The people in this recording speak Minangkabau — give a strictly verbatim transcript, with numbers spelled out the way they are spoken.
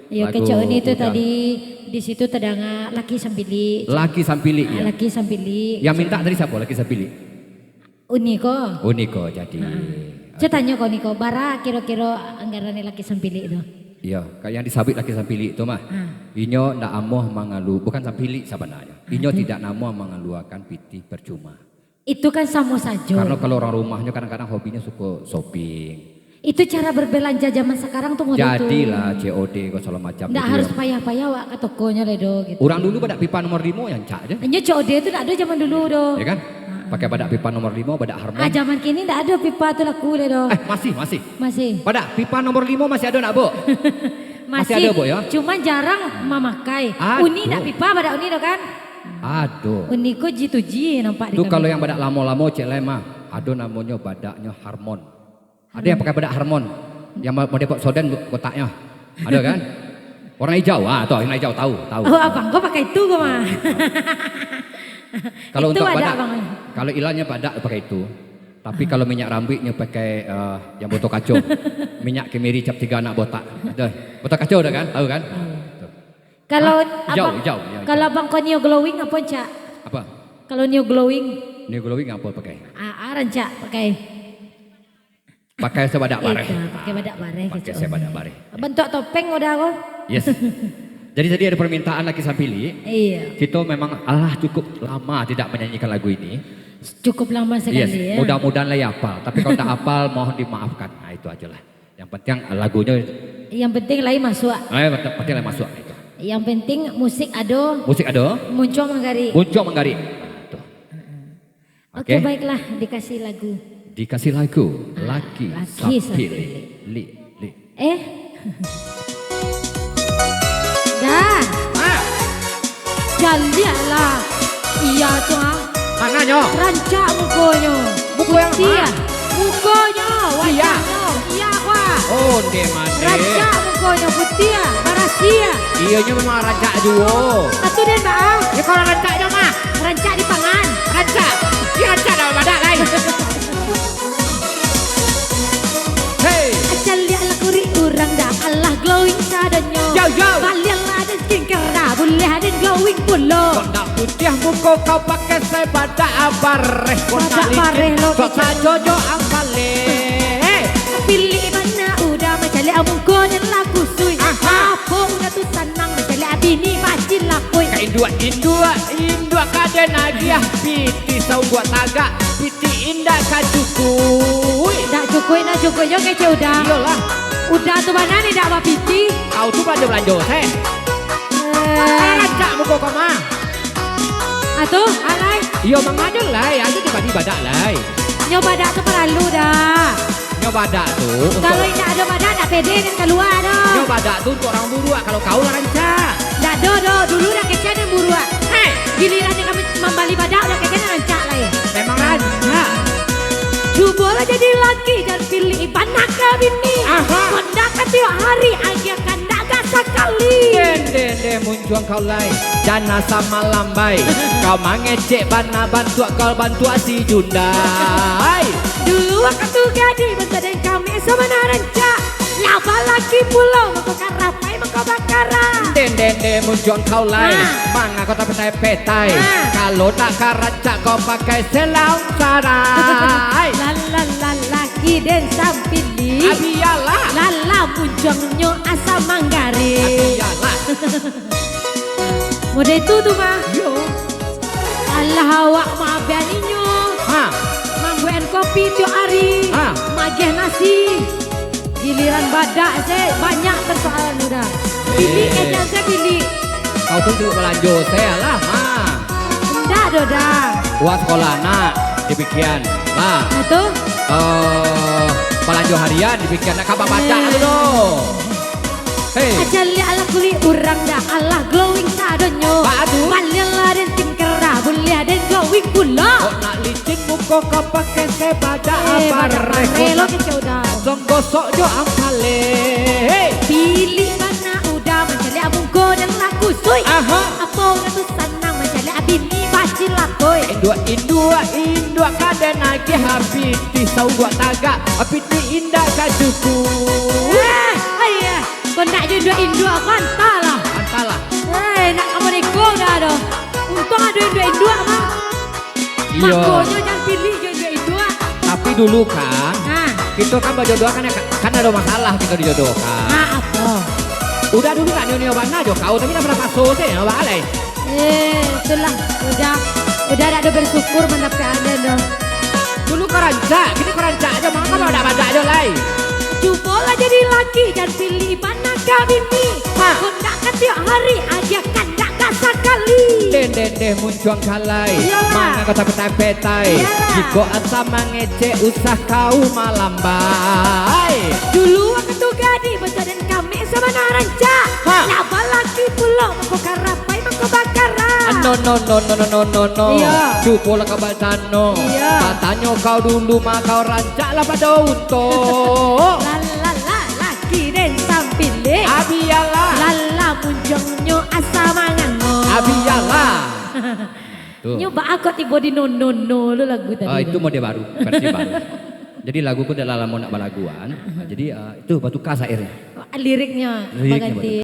Iyo, Lagu kecek Uni tu Ujang. Tadi di situ tadanga Laki Sampilik. Laki Sampilik, Ah, ya. Laki Sampilik. Yang minta tadi siapa, Laki Sampilik? Uni ko. Uni ko, jadi. Ha. Cek tanyo ko Uni ko, bara kiro-kiro anggaran ni Laki Sampilik tu? Iyo, ka-, yang disabik Laki Sampilik tu mah. Ha. Inyo ndak amuah mangalu-, bukan sampilik sabananyo. Inyo Aduh. tidak namuah mangaluakan pitih percuma. Itu kan samo sajo. Karena kalau orang rumahnyo kadang-kadang hobinya suko shopping. Itu cara berbelanja zaman sekarang tu model tu. Jadilah C O D ko segala macam Ndak gitu harus ya. Payah-payah awak ka tokonyo lai doh, gitu. Urang dulu badak pipa nomor limo, ya rancak je. Inyo C O D tu ndak ado zaman dulu doh. Ya kan? Ha. Pakai badak pipa nomor limo, badak Harmon. Ah, zaman kini ndak ado pipa tu laku lai doh. Eh, masih, masih. Masih. Badak pipa nomor limo masih ado ndak, Bu? Masih. Masih ado, Bu, ya? Cuman jarang mamakai. Ado. Uni ndak pipa badak Uni doh kan? Ado. Uni ko G to G nampak di Tu kamera. Kalau yang badak lamo-lamo, cek lai mah. Ado namonyo badaknyo Harmon. Ado yang pakai badak Harmon, yang mo-, model Pepsodent kotaknyo. Ado kan? Warna hijau, ah, tu warna hijau, tahu, tahu. Oh, abang ko pakai itu ko mah. Kalau Itu untuk badak, badak, abang. Kalau Ilal nyo badak pakai itu. Tapi Ah. kalau minyak rambuiknyo pakai, eh, yang botol kaco. Minyak kemiri cap tiga anak botak. Ado. Botol kaco ado kan? Tahu kan? Iya. Tuh. Kalau Hah? Hijau, abang, hijau, hijau, hijau. Kalau abang ko neo glowing apo, Cak? Apa? Kalau neo glowing? Neo glowing apo pakai? Ah, ah, rancak pakai. Pakai sabadak bareh. Itu, pakai badak bareh Pakai gitu. Sabadak bareh. Bantuak topeng udah ko. Yes. Jadi tadi ada permintaan Laki Sampilik. Iya. Kita memang alah cukup lama tidak menyanyikan lagu ini. Cukup lama sekali Yes, ya. Mudah-mudahan lah ya hafal. Tapi kalau tak hafal, mohon dimaafkan. Nah, itu ajalah. Yang penting lagunyo Yang penting lai masuak. Eh, yang penting lai masuak itu. Yang penting musik ado. Musik ado. Muncuang manggarik. Muncuang manggarik. Nah, itu. Oke, Oke. Baiklah, dikasih lagu. Dikasih lagu, Ah, Laki Laki Sampilik. Sampilik. Li, li. Eh? Dah. Ah. Caliaklah. Iya tu, ah. Mananyo? Rancak mukonyo. Muko yang Putiah. Ma? Mukonyo, Iya. Wajahnyo. Iya, Pak. Oh, ndeh mah, ndeh. Rancak mukonyo, putiah, barasiah. Iyo nyo memang rancak juo. Atu den, Pak, ah. Ya, kalau rancaknyo mah. Rancak di pangan. Rancak. Iyo rancak dah badak lai. Hei. Caliaklah kurik urang dah, alah glowing sadonyo. Yo, yo. Balianlah den skincare dah, buliah den glowing pulo. Kok nak putiah muko kau pakai sabadak bareh. Kok nak Badak licin, bareh lo kok kecek. Nak jojo ampaleh. Pilih bana udah mancaliak muko nan lah kusui. Aha. Apo udah tu sanang mancaliak bini bacin lakuik. Ka induak-induak, induak ka den agiah. Pitih saungguak tagak, pitih indak ka cukuik. Ndak cukuik, ndak cukuik jo kecek udah. Iyolah. Udah tu bana ni ndak bapitih. Kau tu balanjo-balanjo, seh. Eh. Alah rancak muko kau mah. Atuh, alai. Iyo, mangga lai, ajo dibali badak lai. Nyo badak tu paralu dah. Nyo badak tu untuk Kalau indak ado badak, ndak pede den kalua doh. Nyo badak tu untuk urang buruak, kalau kau lah rancak. Ndak ado doh, dulu dah kecek den buruak. Hei! Giliran den kami mambali badak, dah kecek den rancak lai. Memang rancak. Cubolah jadi laki, jan pilih bana ka bini. Aha. Kondak ka tiok hari, agiah kandak ka sakali. Den, den, den, muncuang kau lai, jan asa malambai. Kau mangecek bana bantuak kau bantuak si Jundai. Dulu wakatu gadih bantuak den kami sabana rancak. Lah balaki pulo mangko karapai mangko bakarak. Den, den, den, muncuang kau lai. Ha. Manga kau tapetai-petai. Ha. Kalau nak ka rancak kau pakai selaung sarai. Lah, lah, lah, lah. Ki den sampili. Abialah. Lalah muncuangnyo asa manggarik. Abialah. Model itu tu mah. Yo. Alah awak maabian inyo. Ha. Mambuekan kopi tiok ari. Ha. Magiah nasi. Giliran badak se banyak persoalan udah. Bilik Eh. aja se bilik. Kau tu cukup balanjo se lah, ha. Indak doh dah. Uang sekolah anak dipikian. Nah. Nah, tu. Eh, balanjo harian dipikian. Nak kabar badak Eh. tu doh. Hei. Aja liak lah kulik urang dah. Alah glowing sadonyo. Ba tu. Balian lah den tingkara, buliah den glowing pulo. Kok nak licin muko kau pakai sebadak Eh, badak bareh. Bareh lo kecek udah. Song gosok jo ampale. Hei. Bilik bana udah mancaliak muko nan lah kusui. Aha. Apo urang tu sanang mancaliak bini bacilakoi. Induak, induak, induak ka den agiah, pitih sauguak tagak, pitih indak ka cukuik. Eh, iya. Kau ndak Induak-induak ko antahlah. Antahlah. Eh, nak ka maniko dah doh. Untuang ado induak-induak mah. Iyo. Makonyo jan pilih jo induak-induak. Tapi dulu kan, Ha. kito kan bajodoh kan, kan ado masalah kito dijodohkan. Ha, apo? Uda dulu ndak nio-nio bana jo kau, tapi ndak pernah paso se, ndak baa lai. Eh, itulah. Uda, Uda dak ado bersyukur mandapek aden doh. Dulu kau rancak, kini kau rancak ajo, manga kau badak-badak ajo lai. Cubolah jadi laki, jan pilih bana ka bini. Ha. Kok ndak ka tiok hari, agiah kandak ka sakali. Deh, deh, deh, muncuang kalai. Iyolah. Manga kau tapetai-petai. Iyolah. Jikok asa mangecek, usah kau malambai. Dulu wakatu gadih, batua den kamek sabana rancak. Ha. Lah balaki pulo, mako karapai, mako bakaran. Ah, no, no, no, no, no, no, no, no. Iyo. Cubolah kau batano. Iyo. Batanyo kau dulu, mah kau rancaklah pado untuak. Lah, lah, lah, laki den sampilik. Abialah. Lah, lah, muncuangnyo asa mangano. Abialah. Tu. Nyo baa kok tibo di no, no, no tu lagu tadi Ah, tu? Itu model baru, versi baru. Jadi lagu ko dah lamo ndak balaguan. Ah, jadi, ah, itu batuka syairnyo. Liriknyo Liriknyo baganti.